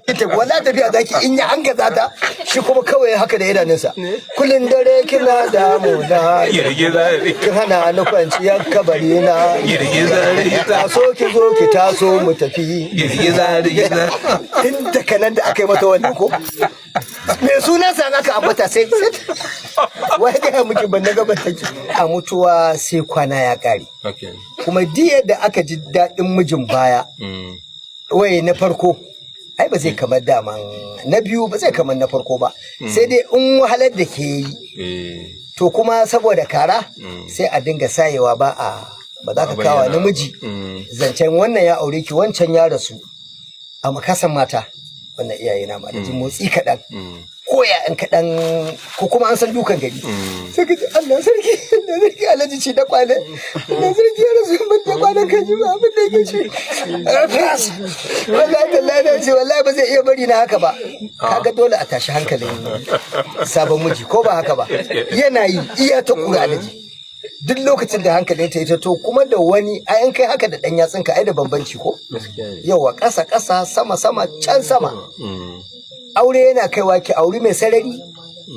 Ita wala tafiya zaki in ya an gaza ta, shi kuma kawai haka da idanunsa. Kullun dare kina damu na. Girgiza. Kin hana ni kwanciyar kabari na. Girgiza. Taso ki zo, ki taso mu tafi. Girgiza, girgiza. Tun daga nan da aka yi mata wannan, ko me sunansa aka ambata, sai wai gaya miki ban na gaban take a mutuwa, sai kwana ya kare. Kuma duk yadda aka ji daɗin mijin baya, wai na farko, ai ba zai kamar daman na biyu ba, zai kamar na farko ba, sai dai in wahalar da ke yi. To kuma saboda kara, sai a dinga sayewa, ba a ba za ka kawa bayyana. Namiji zancen wannan ya aure ki, wancan ya rasu a makasan mata. Wannan iyaye na ma da jin motsi kaɗan, ko ya in kaɗan, ko kuma an san dukan gari, sai ka ji, "Allah sarki, Allah sarki, alhaji ce da kwale, Allah sarki, ya rasu, ban da kwanan kan ji ba abin da yake ci." Wallahi tallahi na ce wallahi ba zai iya bari na haka ba. Kaga dole a tashi hankalin sabon miji, ko ba haka ba? Yana yi iya ta kura, alhaji, duk lokacin da hankalin ta ita to kuma da wani ai in kai haka da dan yatsunka, ai da bambanci ko? Yawa, ƙasa ƙasa, sama sama, can sama. Aure yana kaiwa ki auri mai sarari,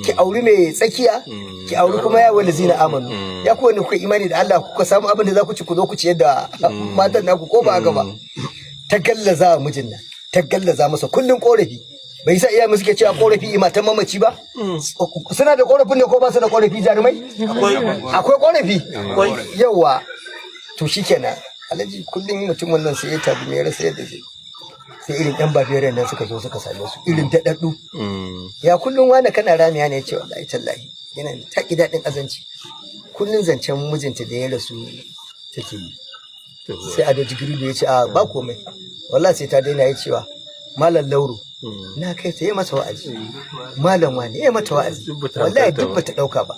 ki auri mai tsakiya, ki auri kuma ya wani zina amanu, ya kuwa ne kuka imani da Allah, kuka samu abin da za ku ci, ku zo ku ciyar da matan naku, ko ba haka ba? Ta gallaza wa mijin nan, ta gallaza masa, kullun korafi. Bai sa iyaye suke cewa korafi matan mamaci ba? Suna da korafin ne ko ba su da korafi? Jarumai, akwai korafi. Yawa, to shikenan alhaji, kullum mutumin nan sai ya tabi mai rasa yadda zai. Sai irin yan babiyar nan suka zo suka same su, irin daɗaɗɗu. "Ya kullum wani kana ramiya ne?" Ya ce, "Wallahi tallahi yana ta ki daɗin azanci, kullum zancen mijinta da ya rasu take yi." Sai Ado Jigiridu ya ce, "A ba komai, wallahi sai ta daina." Ya cewa Malam Lauro, na kai ta yi masa wa'azi, malam wani ya mata wa'azi, wallahi duk bata dauka ba.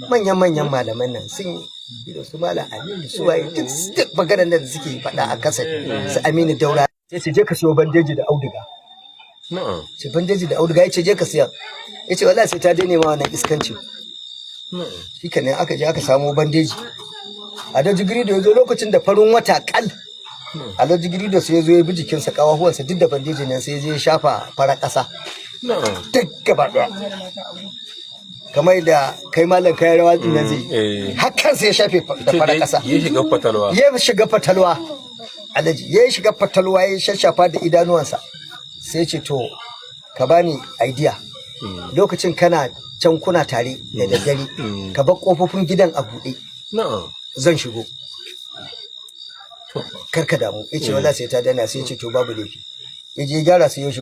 Manyan manyan malaman nan sun yi da su, Malam Aminu, su waye, duk duk maganar da suke faɗa a kasa, su Aminu Daura. Sai ce, "Je ka siyo bandeji da auduga." Ce bandeji da auduga, ya ce, "Je ka siya." Ya ce, "Wallahi sai ta daina ma wannan iskancin." Shi kenan, aka je aka samo bandeji. Ado Jigiri da ya zo lokacin da farin wata kal, Ado Jigiri da sai ya zo ya bi jikinsa, kawahuwansa duk da bandejin nan, sai ya je ya shafa farar ƙasa duk gaba ɗaya, kamar da kai malam kai rawa din nan zai hakan, sai ya shafe da farar ƙasa. Ya shiga fatalwa. Ya shiga fatalwa alhaji, ya shiga fatalwa, ya shashafa da idanuwansa. Sai ce, "To ka bani idea, lokacin kana can kuna tare da daddare, ka bar kofofin gidan a buɗe, zan shigo, kar ka damu." Ya ce, "Wallahi sai ta dana." Sai ya ce, "To babu laifi." Ya je gyara, sai ya shigo.